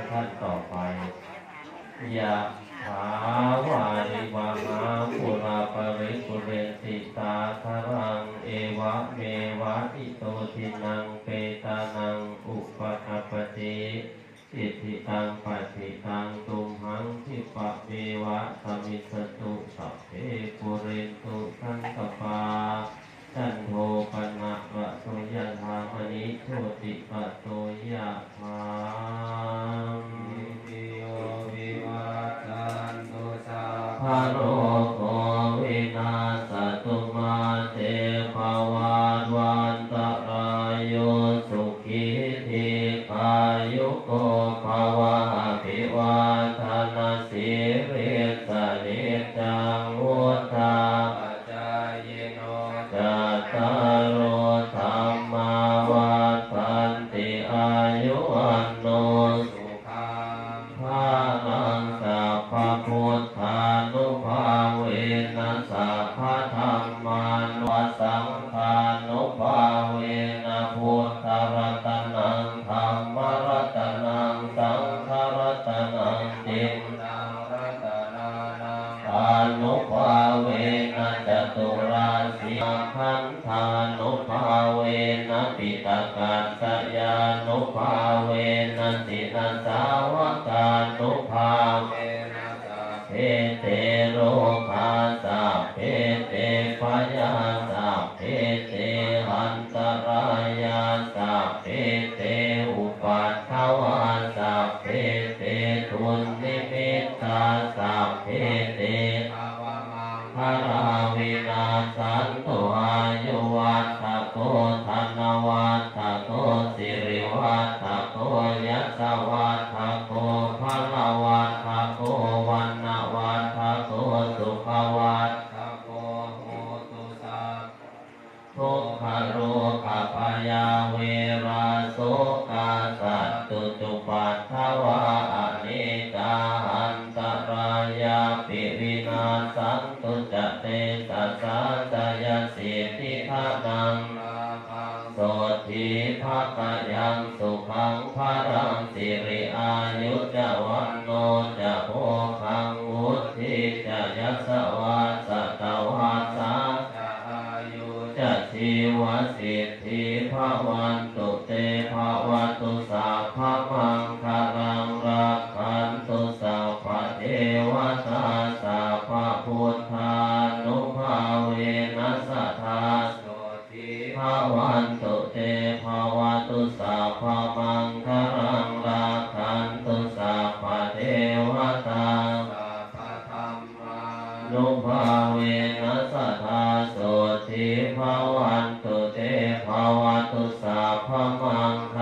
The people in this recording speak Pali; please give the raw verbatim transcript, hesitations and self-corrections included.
ท่านต่อไป Yathā vārivahā pūrā paripūrenti sāgaraṃ, evameva ito dinnaṃ petānaṃ upakappati. Icchitaṃ patthitaṃ tumhaṃ khippameva samijjhatu, sabbe pūrentu saṅkappā, cando paṇṇaraso yathā, maṇi jotiraso yathā. Sabbītiyo vivajjantu, sabbarogo vinassatu, mā te bhavatvantarāyo, sukhī dīghāyuko bhava. Abhivādanasīlissa niccaṃ vuḍḍhā- pacāyino, cattāro dhammā vaḍḍhanti: āyu vaṇṇo sukhaṃ balaṃ. Sabbabuddhānubhāvena sabbadhammānu- saṅghānubhāvena buddharatanaṃ dhammaratanaṃ saṅgharatanaṃ tin- ānubhāvena caturāsīti- gandhānubhāvena piṭakattayānubhāvena jinasāvakānubhāvena sabbe te rogā sabbe te bhayā sabbe te antarāyā sabbe te upaddavā sabbe te dunnimittā sabbe te avamaṅgalā vinassantu. Āyuvaḍḍhako dhanavaḍḍhako sirivaḍḍhako yasavaḍḍhako balavaḍḍhako vaṇṇavaḍḍhako sukhavaḍḍhako hotu sabbadā. Dukkharogabhayā verā sokā sattu cupaddavā, anekā antarāyāpi vinassantu ca tejasā. Jayasiddhi dhanaṃ lābhaṃ sotthi bhāgyaṃ sukhaṃ balaṃ, siri āyu ca vaṇṇo ca bhogaṃ vuḍḍhī ca yasavā, satavassā ca āyū ca jīvasiddhī bhavantu te. Bhavatu sabbamaṅgalaṃ, rakkhantu sabbadevatā, sabbabuddhānubhāvena sadā sotthī bhavantu te. Bhavatu sabbamaṅgalaṃ, rakkhantu sabbadevatā, sabbadhammānubhāvena sadā sotthī bhavantu te. Bhavatu sabbamaṅgalaṃ,